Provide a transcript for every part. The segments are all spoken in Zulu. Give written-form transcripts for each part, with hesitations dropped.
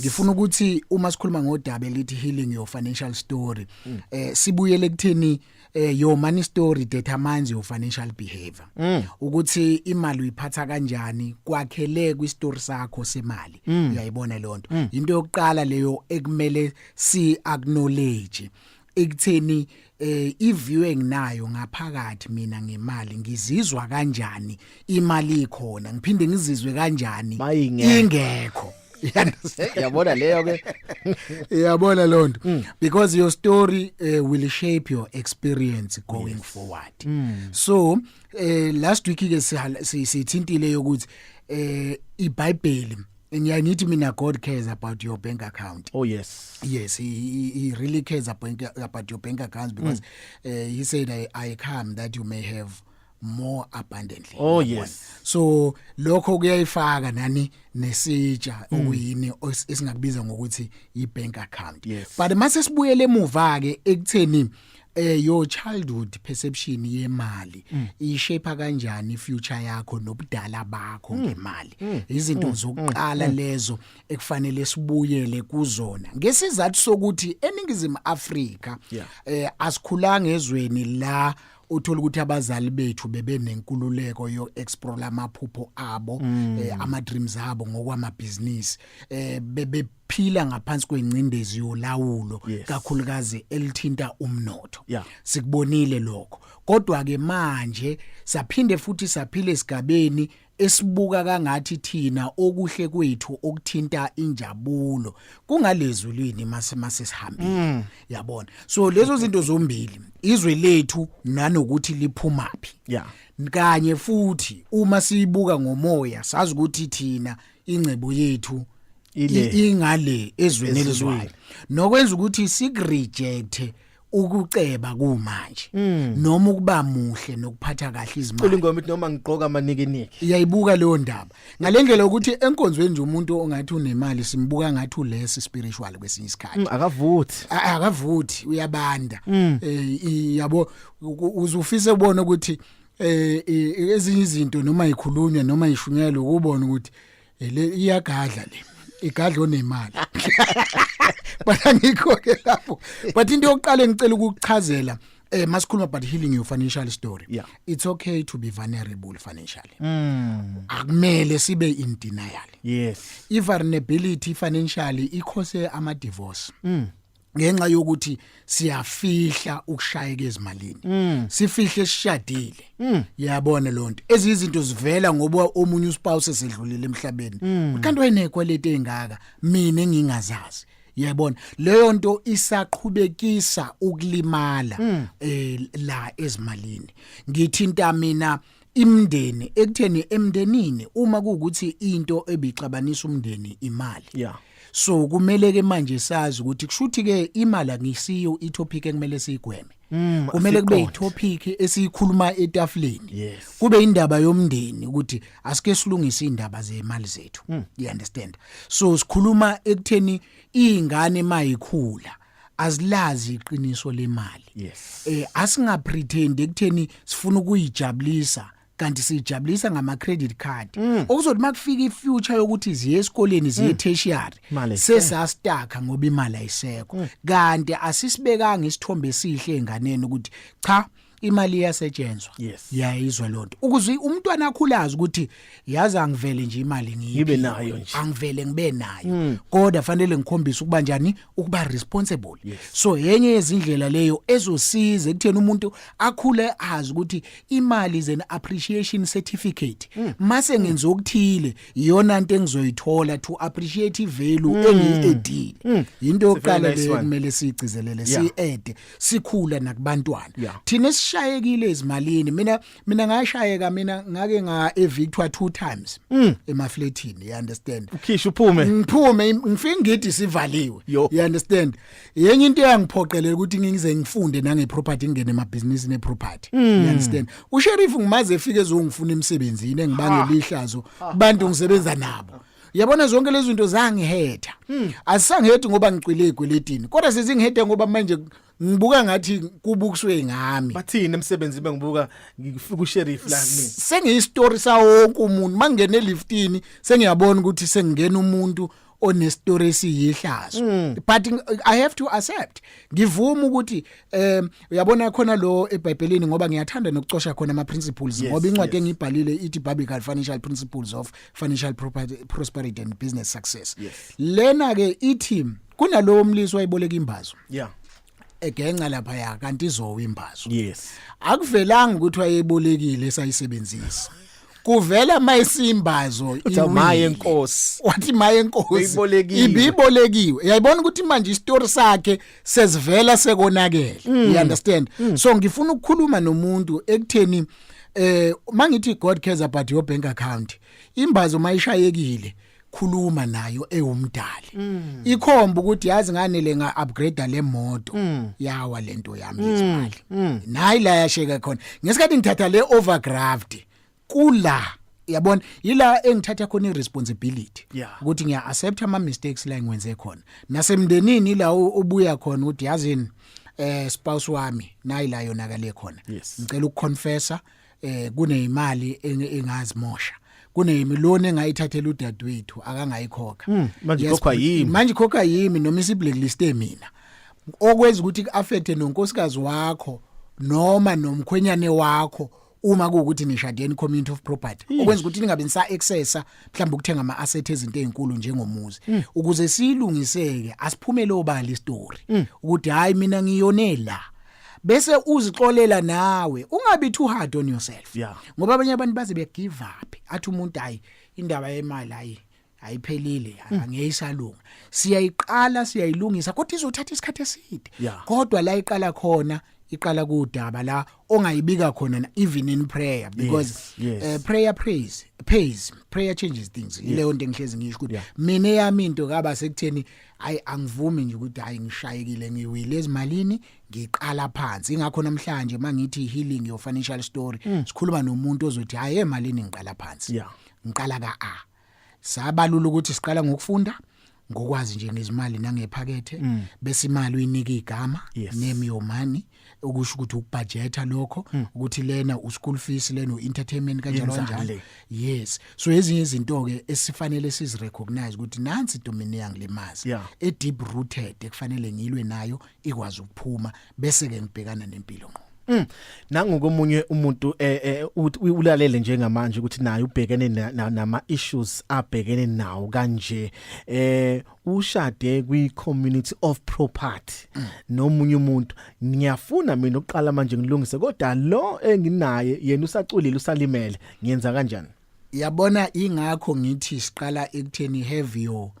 Ngifuna ukuthi uma sikhuluma ngodaba elithi healing your financial story, sibuyele kuthini, your money story determines your financial behavior. Ukuthi imali uyiphatha kanjani kwakhele kwi-story sakho semali. Uyayibona leyo nto? Into yokuqala leyo ekumele si acknowledge ekutheni i-view enginayo ngaphakathi mina ngemali, ngizizwa kanjani imali ikhona, ngiphinde ngizizwe kanjani Mayingekho. ingekho. You understand? Yabona leyo ke. Iyabona leyo nto, because your story will shape your experience going forward. So last week ke sithintile yokuthi iBhayibheli, ngiyangithi mina, God cares about your bank account. Oh yes. Yes, he really cares about your bank accounts because he said, I come that you may have more abundantly." Oh, Uyabona? yes. So lokho kuyayifaka nani nesitsha okuyini esingakubiza ngokuthi i-bank account. But mase sibuyele emuva ke ekutheni your childhood perception yemali ishape kanjani future yakho nobudala bakho ngemali, izinto zokuqala lezo ekufanele sibuyele kuzona ngesizathu sokuthi eNingizimu Afrika asikhulanga ezweni la uthola ukuthi abazali bethu bebenenkululeko yo explore amaphupho abo, ama dreams abo ngokwamabhizinisi, bebephila ngaphansi kwencindezi yolawulo, kakhulukazi elithinta umnotho. Sikubonile lokho, kodwa ke manje saphinde futhi saphila esigabeni esibuka kangathi thina okuhle kwethu okuthinta injabulo kungalezulwini mase sihambile, yabona? So lezo zinto zombili, izwe lethu nanokuthi liphumapi, kanye futhi uma siyibuka ngomoya, sazi ukuthi thina ingcebo yethu Ile. ingale ezweni Ezulwini. elizwayo, nokwenza ukuthi sikureject ukuceba kumanje noma ukuba muhle nokuphatha kahle Cula izimali. Ingoma ithi noma ngigqoka amanikiniki. Iyayibuka leyo ndaba ngalendlela ukuthi enkonzweni nje umuntu ongathi unemali simbuka ngathi uless spiritual kwesinye isikhathi. Akavuthi. Akavuthi, uyabanda. Yabo, uzufise ubone ukuthi ezinye izinto noma ikhulunywa noma ishunyelwe, ukubona ukuthi le iyagadla, le igadla onemali, but angikho ke lapho. But into yokuqala engicela ukukuchazela masikhuluma about healing your financial story, it's okay to be vulnerable financially. Akumele sibe in denial. I-vulnerability financially icause ama divorce ngenxa yokuthi siyafihla ukushayeka ezimalini, sifihle sishadile, yabona lonto? Ezizinto zivela ngoba omunye uspouse esedlulile emhlabeni, kanti wayenekweleti engaka mina engingazazi, yabona? Leyo nto isaqhubekisa ukulimala la ezimalini. Ngithinta mina imndeni ekutheni emndenini uma kuukuthi into ebixabanisa umndeni imali, so kumele ke manje sazi ukuthi kushuthi ke imali angisiyo itopic ekumele siyigweme. Kumele kube Asiqonde. itopic esiyikhuluma etafuleni, kube indaba yomndeni ukuthi asike silungise indaba zemali zethu, you understand? So sikhuluma ekutheni izingane mayikhula azilazi iqiniso lemali. Asingapretend ekutheni sifuna ukuyijabulisa kanti sijabulisa ngama credit card, okuzothi makufika ifuture yokuthi ziye esikoleni, ziye tertiary, Imali ayisekho. sesastaka ngoba imali ayisekho, kanti asisibekanga isithombe esihle enganeni ukuthi cha, imali iyasetshenzwa. Yayizwa lonto ukuze umntwana akhulazi ukuthi yazi angivele nje imali ngiyiphi Ngibe nayo nje. Angivele ngibe nayo, kodwa fanele ngikhombise ukuba njani, ukuba responsible. So yenye yezindlela leyo ezosiza ekutheni umuntu akhule azi ukuthi imali is an appreciation certificate. Mase ngenza okuthile, iyona into engizoyithola to appreciate ivalue engiyi-addile. Into yokuqala Nice leyo one. kumele siyigcizelele, siyi-adde sikhula nakubantwana. Thina esishayekile ezimalini, mina ngashayeka, mina ngake nga evictwa two times emafletini, you understand? Ukhisha uphume. Ngiphume, ngifike ngithi sivaliwe. Yo. You understand? Yenye into eyangiphoqelela ukuthi ngize ngifunde nange property, ngene emabhizinisini eproperty, you understand? Usheriff ngimaze efike ezongifuna emsebenzini, engibangela ihlazo kubantu ngisebenza nabo, yabona? Zonke lezi zinto zangihetha. Asisangihethi ngoba ngicwile ezikweletini, kodwa sezingihete ngoba manje ngibuka ngathi kubukiswe ngami. Bathini emsebenzini bengibuka ngifika usheriff la kumina? Sengiyistory sawo wonke umuntu. Mangene eliftini, sengiyabona ukuthi sengingena umuntu. Onestory esiyihlazo, but I have to accept, ngivuma ukuthi uyabona khona lo eBhayibhelini, ngoba ngiyathanda nokucosha khona ama principles, ngoba incwadi engibhalile ithi Biblical Financial Principles of Financial Prosperity and Business Success. Lena ke ithi kunalowo mlisi wayiboleka imbazo, egenca lapha ya, kanti izowa imbazo. Akuvelanga ukuthi wayebolekile esayisebenzisa, kuvela mayisimbazo. Uthi, "Maye Nkosi." Wathi, "Maye Nkosi." Beyibolekiwe. Ibibolekiwe. Uyayibona ukuthi manje istory sakhe sesivela sekonakele, you understand? So ngifuna ukukhuluma nomuntu ekutheni mangithi God cares about your bank account. Imbazo mayishayekile, khuluma nayo ewumdali, ikhomba ukuthi yazi nganele nga upgrade le moto, yawa lento yami yezimali, nayi la yasheka khona ngesikhathi ngithatha le overdraft kula. Yabona, ila engithatha khona iresponsibility ukuthi ngiya accept ama mistakes la engiwenze khona, nasemndenini la ubuya khona ukuthi yazini, spouse wami, nayi la yonakale khona. Ngicela ukuconfessa, kunezimali engazimosha, kuneyimiloni engayithathela udadewethu akangayikhokha. Manje ikhokhwa yimi. Manje ikhokha yimi noma isi-blacklist mina, okwenza ukuthi ku-affect nonkosikazi wakho noma nomkhwenyane wakho uma kuwukuthi nishadeni community of property, okwenza ukuthi ningabe nisa accessa mhlawumbe ukuthenga ama asset, ezinto ezinkulu njengomuzi. Ukuze silungiseke, asiphumele obala istory ukuthi hayi, mina ngiyone la, bese uzixolela nawe, ungabi too hard on yourself, ngoba abanye abantu baze be give up, athi umuntu, "Hayi, indaba yemali, hayi, ayiphelile, angeyisalunga." Siyayiqala, siyayilungisa, kodwa izothatha isikhathi eside. Kodwa la iqala khona, iqala kudaba la ongayibika khona even in prayer, because prayer prays pays, prayer changes things. Ileyo nto engihlezi ngisho ukuthi mina eyami into kaba sekutheni hayi, angivumi nje ukuthi hayi, ngishayekile, ngiwile ezimalini, ngiqala phansi. Ingakho namhlanje mangithi healing your financial story, sikhuluma nomuntu ozothi, "Hayi, emalini ngiqala phansi." Ngiqala ka A. Sabalula ukuthi siqala ngokufunda, ngokwazi nje ngezimali nangephakethe, bese imali uyinika igama. Name your money, okusho ukuthi ukubudgeta lokho, ukuthi lena uschool fees, lena uentertainment, kanjalo Yenzani kanjalo. Le. Yes, so ezinye izinto ke esifanele sizirecognize ukuthi nansi into mina eyangilimaza, e deep rooted, ekufanele ngilwe nayo, ikwazi ukuphuma, bese ke ngibhekana nempilo ngqo. Nangokomunye umuntu uthi ulalele njengamanje ukuthi naye ubhekene nama issues abhekene nawo kanje, ushade kwi community of property nomunye umuntu. Ngiyafuna mina ukuqala manje ngilungise, kodwa lo enginaye yena usaculile, usalimele, ngiyenza kanjani? Yabona, ingakho ngithi siqala ekutheni have your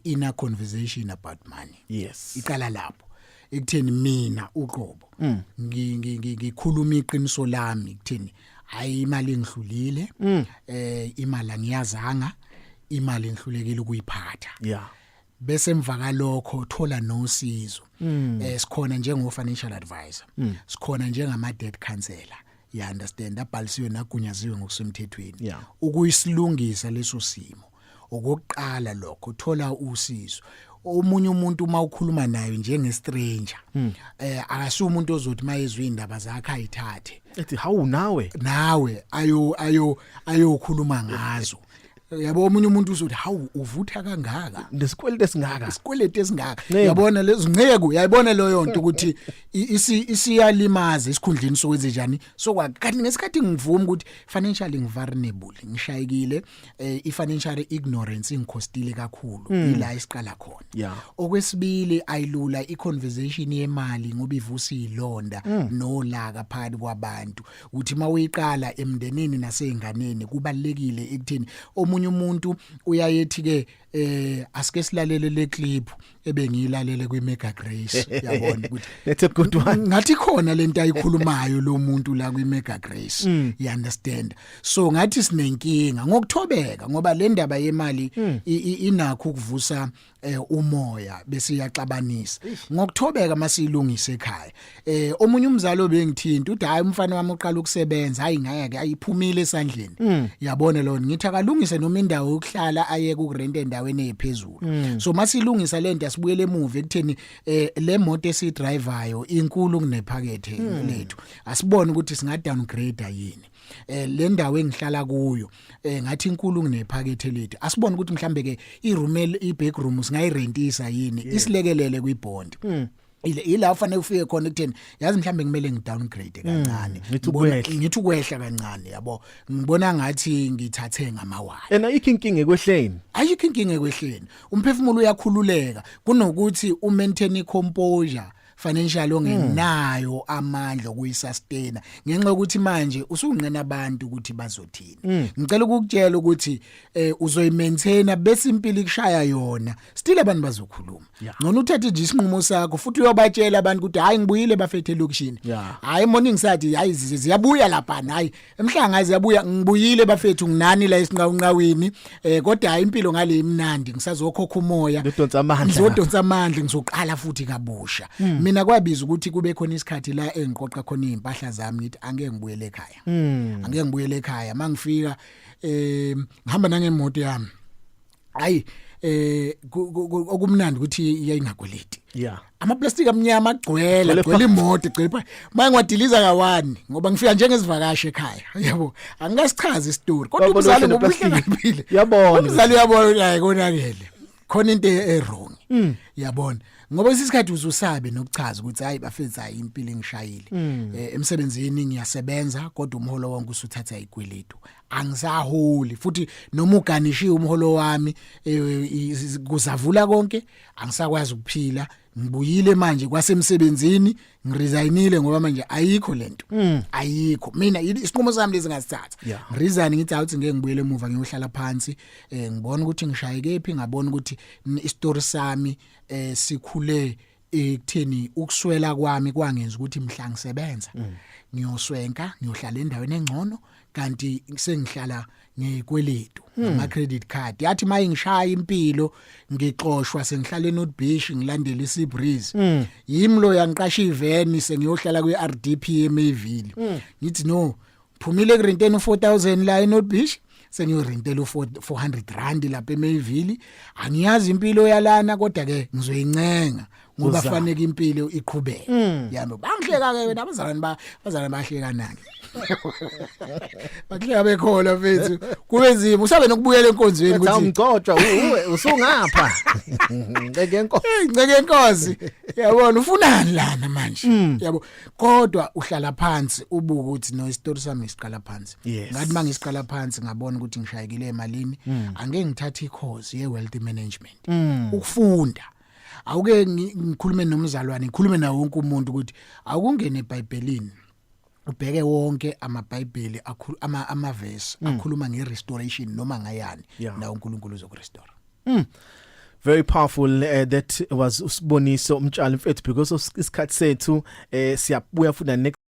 inner conversation about money. Iqala lapho ekutheni mina uqobo ngikhuluma iqiniso lami ekutheni hayi, imali engihlulile, imali angiyazanga, imali engihlulekile ukuyiphatha. Bese emva kalokho thola nosizo. Sikhona njengo financial advisor, sikhona njengama debt counselor, you understand, abhalisiwe nagunyaziwe ngokusemthethweni ukuyisilungisa leso simo. Okokuqala lokho, thola usizo. Omunye umuntu uma ukhuluma naye njenge stranger, akasuye umuntu ozothi mayezwe indaba zakhe ayithathe. Ethi, "Hawu, nawe." Nawe ayo ayo ayokhuluma ngazo, yabo. Omunye umuntu uzothi, "Hawu, uvutha kangaka?" Nesikweleti esingaka. Isikweleti esingaka. Ncebo. Yabona lezo nceko, uyayibona leyo nto ukuthi isiyalimaza esikhundleni sokwenze njani. So kanti ngesikhathi ngivuma ukuthi financially ngivulnerable, ngishayekile, i-financial ignorance ingicostile kakhulu, ila isiqala khona. Okwesibili, ayilula i-conversation yemali ngoba ivusa izilonda nolaka phakathi kwabantu. Uthi mawuyiqala emndenini naseyinganeni, kubalekile ekutheni omunye umuntu uyayethi ke, asike silalele le clip ebengiyilalele kwi Mega Grace, yabona ukuthi That's a good one. Ngathi khona lento ayikhulumayo lo muntu la kwi Mega Grace, you understand? So ngathi sinenkinga ngokuthobeka, ngoba le ndaba yemali inakho ukuvusa umoya bese iyaxabanisa. Ngokuthobeka masiyilungise ekhaya. Omunye umzali obengithinta uthi, "Hayi, umfana wami uqala ukusebenza, hayi, ngeke, ayiphumile esandleni." Yabona lo, ngithi akalungise noma Noma indawo yokuhlala, ayeke ukurenta endaweni ephezulu. So masilungisa lento, asibuyele emuva ekutheni le moto esiyidrivayo inkulu kunephakethe lethu, asibone ukuthi singa downgrade yini. Le ndawo engihlala kuyo ngathi inkulu kunephakethe lethu, asibone ukuthi mhlambe ke iroom, i-backroom, singayirentisa yini, isilekelele kwibond. Ila ufanele ufike khona ekutheni, yazi, mhlambe kumele ngidowngrade kancane. Ngithi ukwehla. Ngithi ukwehla kancane, yabo, ngibona ngathi ngithathe ngamawala. Ena ikho inkinga ekwehleni? Ayikho inkinga ekwehleni. Umphefumulo uyakhululeka kunokuthi umaintain icomposure financial ongenayo amandla okuyisustain, ngenxa yokuthi manje usunqena abantu ukuthi bazothini. Ngicela ukukutshela ukuthi uzoyimaintaina bese impilo ikushaya yona, still abantu bazokhuluma. Ngcono uthathe nje isinqumo sakho futhi uyobatshela abantu ukuthi, "Hayi, ngibuyile bafethu elokishini." Hayi, morning sathi, hayi, ziyabuya lapha, hayi, emhlanga ziyabuya. Ngibuyile bafethu, nginani la esinqawunqawini, kodwa hayi, impilo ngale imnandi, ngisazokhokha umoya. Ngidonsa amandla. Ngizodonsa amandla, ngizoqala futhi kabusha. Mina kwabiza ukuthi kube khona isikhathi la engiqoqa khona izimpahla zami, ngithi angeke ngibuyele ekhaya, angeke ngibuyele ekhaya. Mangifika ngihamba nangemoto yami, hayi, okumnandi ukuthi yayingakweleti. Amaplastic amnyama agcwele Agcwele. Agcwele imoto, igcwele manje ngiwadiliza kawani ngoba ngifika njengezivakashi ekhaya, yabo. Angikasichazi isitori, kodwa Babona umzali wehle ngoba neplastic. uhlakaniphile, Uyabona. umzali uyabona ukuthi hayi, konakele, khona into e-wrong, yabona, ngoba isikhathi uzusabe nokuchaza ukuthi, hayi bafethu, hayi, impilo engishayile. Emsebenzini ngiyasebenza, kodwa umholo wonke usuthatha ikweletu, angisaholi futhi noma uganishiwe umholo wami, kuzavula konke, angisakwazi ukuphila. Ngibuyile manje kwasemsebenzini, ngiresignile ngoba manje ayikho lento, ayikho. Mina isinqumo sami lezi ngasithatha. Ngiresign, ngithi awuthi ngeke ngibuyele emuva, ngiyohlala phansi, ngibona ukuthi ngishayeke phi, ngabona ukuthi istory sami sikhule ekutheni ukuswela kwami kwangenza ukuthi mhla ngisebenza ngiyoswenka, ngiyohlala endaweni engcono, kanti sengihlala ngekweletu, ama credit card. Yathi maye ngishaya impilo, ngixoshwa, sengihlala eNorth Beach, ngilandela iSea Breeze. Yimi lo yangiqasha iveni, sengiyohlala kwi RDP eMayville. Ngithi no, phumile ekurenteni u4000 la eNorth Beach, sengiyorentela u400 rand lapha eMayville. Angiyazi impilo yalana, kodwa ke ngizoyincenga ngoba Uzama. fanele impilo iqhubeke, yabo. Bangihleka ke wena, abazalwane ba abazalwane bahleka nake, bahleka bekhola mfethu, kube nzima usabe nokubuyela enkonzweni Ukuthi ukuthi awumgcotshwa uwe usungapha. Ngeke enkosi. Hey, nceke enkosi, yabona, ufunani lana manje, yabo? Kodwa uhlala phansi ubuka ukuthi no, isitori sami siqala phansi. Ngathi mangisiqala phansi, ngabona ukuthi ngishayekile emalini, angeke ngithathe icourse ye wealth management, ukufunda. Awuke ngikhulume nomzalwane, ngikhulume nawo wonke umuntu ukuthi awukungene eBhayibhelini, ubheke wonke amaBhayibheli ama amavesi akhuluma ngerestoration noma ngayani, nawo uNkulunkulu uzokurestore. Very powerful. That was uSiboniso Mtshali mfethu. Because of isikhathi sethu, siyabuya futhi next.